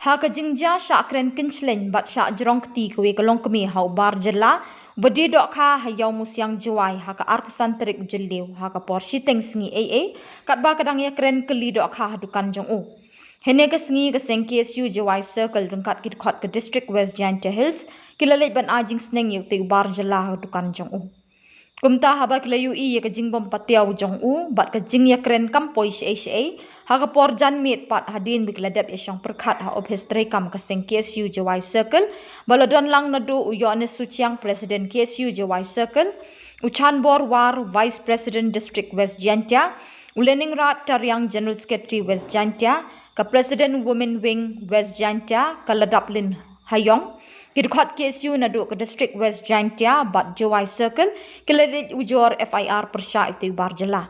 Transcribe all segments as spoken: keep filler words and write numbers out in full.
Ha ka jingjia shah kren kynshlei bad shah jrong kti kawei ka longkmie ha u bar jylla, uba die dohkha ha Ïew Musiang Jowai ha ka arphew san tarik u Jylliew ha ka por shiteng sngi eiei, katba ka dang ïakren kylli dohkha ha dukan jong u. Hynne ka sngi ka seng K S U Jowai Circle ryngkat ki dkhot ka District West Jaintia Hills ki la leit ban ai jingsneng ïa utei u bar jylla ha dukan jong u. Kumta haba ki la ïohi ïa ka jingbym patiaw jong u bad ka jingïakren kam poi shaei shaei, ha ka por janmiet pat hadien ba ki la dep ïashong pyrkhat ha ophis treikam ka seng K S U Jowai Circle, ba la don lang naduh u Yohanes Suchiang, President K S U Jowai Circle, u Chanbor War, Vice President District West Jaintia, u Leningrad Tariang, General Secretary West Jaintia, ka President Women Wing West Jaintia, ka Ladaplin Hayong, ki dkhot K S U naduh ka District West Jaintia bad Jowai Circle, ki la leit ujor F I R pyrshah ïa utei u bar jylla.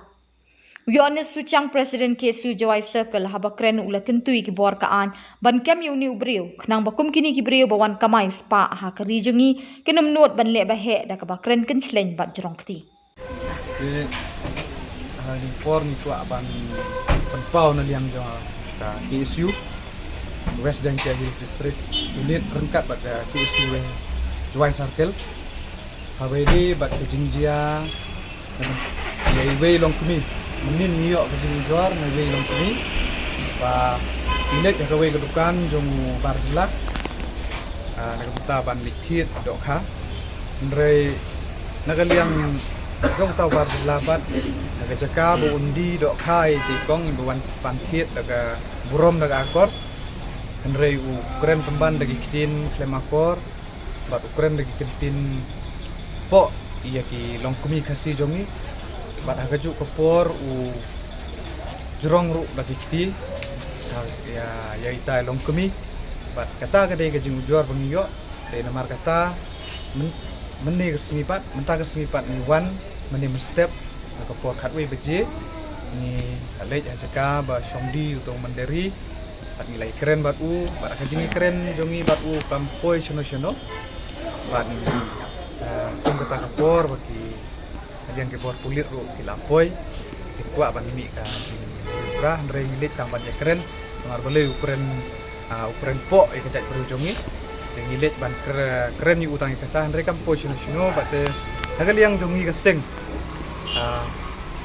U Yohanes Suchiang, President K S U Jowai Circle, haba kren u la kyntu ïa ki bor ka aiñ ban kem ïa une u briew, khnang ba kum kine ki briew ba wan kamai spah ha ka ri jong ngi, kin ym nud ban leh ba heh da kaba kren kynshlei bad jrong kti. Te ha kane ka por ngi kwah ban pynpaw na liang jong ka K S U West Jaintia Hills District Unit ryngkat bad ka K S U West Jowai Circle, haba ïadei bad ka jingjia ïa iwei i longkmie. Mynnin ngi ïoh ka jingujor na iwei i longkmie ba i leit ha kawei ka dukan jong u bar jylla, ah, na ka bynta ban leit thied dohkha. Hynrei na ka liang jong uta u bar jylla pat, na ka jaka ba un die dohkha ïa i kong ba wan ban thied da ka burom da ka akor, hynrei u kren pynban da ki ktien khlem akor bad u kren da ki ktien poh ïa ki longkmie Khasi jong ngi. Bad ha kajuh ka por u jrong ruh da ki kti ïa, ïa ita i longkmie. Bad kata ka dei ka jingujor ba ngi ïoh. Te namar kata myn-, mynne ka sngi pat, mynta ka sngi pat ngi wan mynne mynstep ha ka por khatwei baje, ngi la leit ha jaka ba shong die uta u mynder ri. Bad ngi la ïakren bad u, bad ka jingïakren jong ngi bad u kam poi shano shano. Bad, eh, kum kata ka por ba ki, hadien ki bor pulit ruh ki la poi, ki kwah ban mih ka jingrwai, hynrei ngi leit tang ban ïakren. Namar balei u kren, ah, u kren poh ïa ka jaitbynriew jong ngi. Te ngi leit ban kre-, kren ïa u tang ïa kata, hynrei kam poi shano shano. Bad te na ka liang jong ngi ka seng, ah,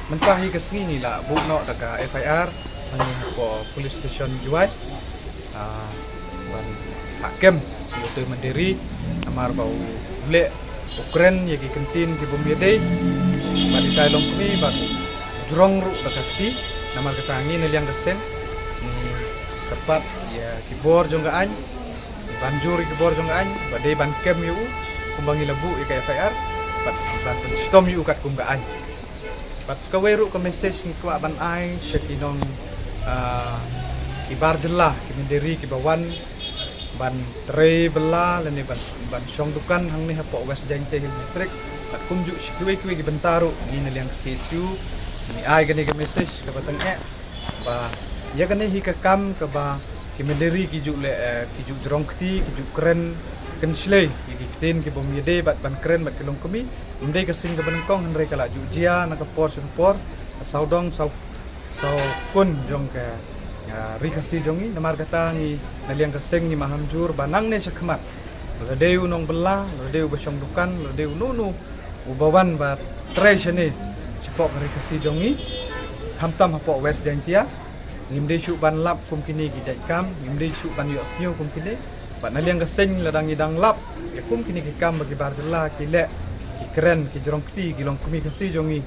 mynta hi ka sngi ngi la buh noh da ka F I R hangne hapoh Police Station Jowai, ah, ban sah kem ïa uta u mynder ri, namar ba u leh, u kren ïa ki ktien ki bym ïadei bad ita i longkmie, bad u jrong ruh da ka kti. Namar kata ngi na liang ka seng ngi kyrpad ïa ki bor jong ka aiñ, ban jur ïa ki bor jong ka aiñ ba dei ban kem ïa u kumba ngi la buh ïa ka F I R, bad ban pynshitom ïa u katkum ka aiñ. Bad sa kawei ruh ka message ngi kwah ban ai sha ki nong, ah, ki bar jylla, ki mynder ri kiba wan ban trei bylla lane ban, ban shong dukan hangne hapoh West Jaintia Hills District. Bad kumjuh sha kiwei kiwei ki bynta ruh, ngi na liang ka K S U ngi ai kane ka message kaba tyngeh ba ïa kane hi ka kam kaba ki mynder ri ki ju leh, eh, ki ju jrong kti, ki ju kren kynshlei ïa ki ktien ki bym ïadei bad ban kren bad ki longkmie. Ym dei ka sien kaba nyngkong, hynrei ka la ju jia na ka por sha ka por, sawdong saw, sawkun jong ka, ah, ri Khasi jong ngi. Namar kata ngi na liang ka seng ngi maham jur ba nangne shakhmat, lada dei u nongbylla, lada dei uba shong dukan, lada dei uno uno uba wan ba trei shane shapoh ka ri Khasi jong ngi, khamtam hapoh West Jaintia, ngim dei shuh ban lap kum kine ki jait kam, ngim dei shuh ban ïohsngew kum kine. Bad na liang ka seng lada ngi dang lap ïa kum kine ki kam ba ki bar jylla ki leh, ki kren, ki jrong kti ïa ki longkmie Khasi jong ngi,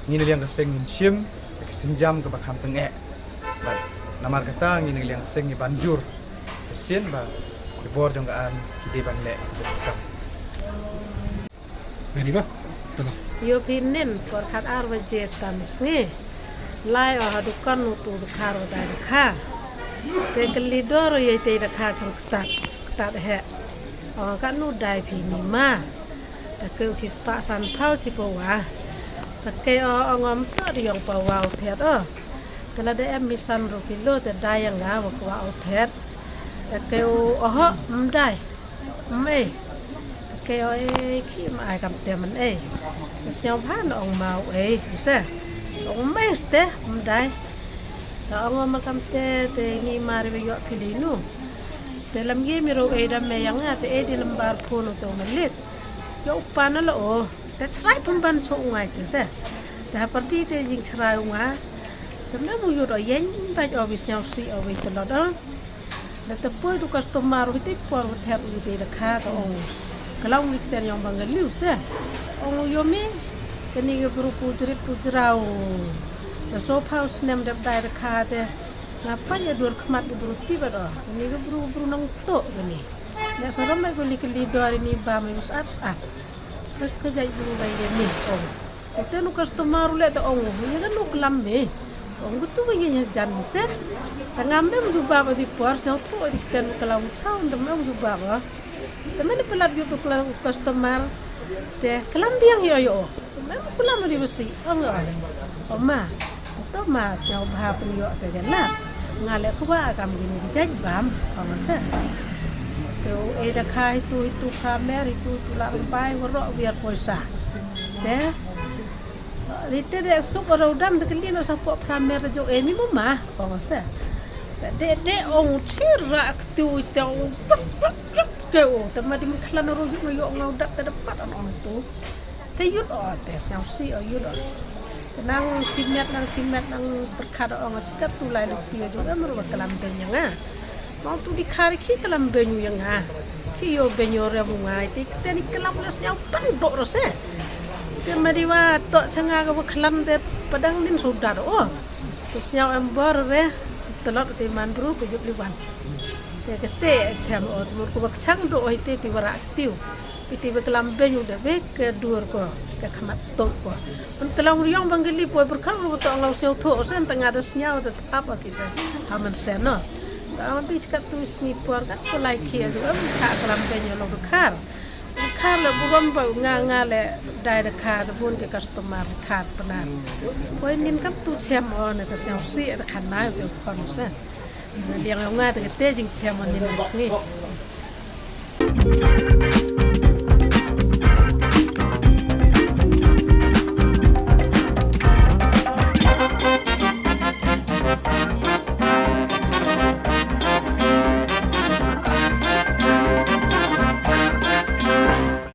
ngi na liang ka seng ngin shim ïa ka sienjam kaba kham tyngeh. Bad namar kata ngi na liang ka seng ngi ban jur sa shisien ba ki bor jong ka aiñ ki dei ban leh ïa ka kam. Ready ba? Tengah. Ïoh phi nin por khatar baje tam sngi. Lai o ha dukan utu dkhar utai dkhar. Te kylli dor ïa itei dkhar chong ktat, chong ktat heh. O katno dai phi ni ma. Te kei u chi spah san phaw chi pawa. Te kei o ong ym to diong pawa u thiat o. Te lada em mi san ruh kilo te dai ïa nga wa kwah u thiat. Te kei u oho ym dai. Ym ei. Te kei o ei khie ma ai kam te man ei. Te sñiaw bha na ong ma u ei. Ym se. Ong ym ei ste ym dai. Te ong ma kam te te ngi ma ri wa ïoh phi dei nu. Te lam ye mi ro e da me yang a te e di lam bar phone to me lit. Yo pa na lo o. Te chrai pemban cho u ngai te se. Te ha parti te jing chrai u nga. Te me mu yut o yen ba o bi sñiaw si o bi te lo do. Da te poi tu customer u te por u te u te da kha to ong. Ka long ni te yong bang liu se. Ong yo mi. Kani ka bru pu jrit pu jrau. Da so pau snem dep dai da kha te. Nga pynïaid dur khmat ki bru ti bad o. Kani ki bru, bru nang to kani. Nya saram mai ko li kali dor ini ba mai us at at. Ka jai bru bai ni ong. Te nu customer le te ong. Nya kan nu klam me. Ong ko tu bai nya jan se. Tangam dem ju ba ba di por sa tu di ten klam sa dem ong ju ba ba. Te mene pelat ju tu klam customer. Te klam biang yo yo. Mem kulam ri besi ong ong. Oma. To ma sñiaw bha pynïoh te de la. Nga le kuba kam gini ki jait bam. Ong se. Te u e da kha hitu hitu kha mer hitu hitu la bai waro wiar poisa. Te. Ri te de suk ro dam de kali no sa po phra mer jo e mi mo ma. Ong se. De de ong chira ktu te ong. Ke o te ma di mun khlan ro yo yo ngau dat te de pat ong tu. Te yut o te sñiaw si o yut o. Nang chimet nang chimet nang berkat o nga chikat tu lai luk pia ju em ruwa kalam ben yang a. Mau tu di khari ki kalam ben yang a. Ki yo ben yo re mu ngai te te ni kalam le sñiaw tang do ro se. Te ma di wa to changa ka wa kalam te padang nin so dat o. Te sñiaw em bor re. Telot te man bru ke yup liwan. Te ke te chem o te mur ko wa chang do o te ti wara tiu. Iti be kalam ben u de be ke dur ko ke khamat to ko. Pun kalam riong bang gili poi berkang ru to ngau seo tho sen tanga da sñiaw da tap a ki sen. Aman sen no. Ta on ti chkat tu sngi por ka so lai ki a du am cha kalam ben u lo khar. Khar le burom ba nga nga le dai da khar bun ke customer khar pnar. Poi nin kam tu chem o ne ka sñiaw si da khan nai u kon sen. Liang nga te te jing chem o nin sngi.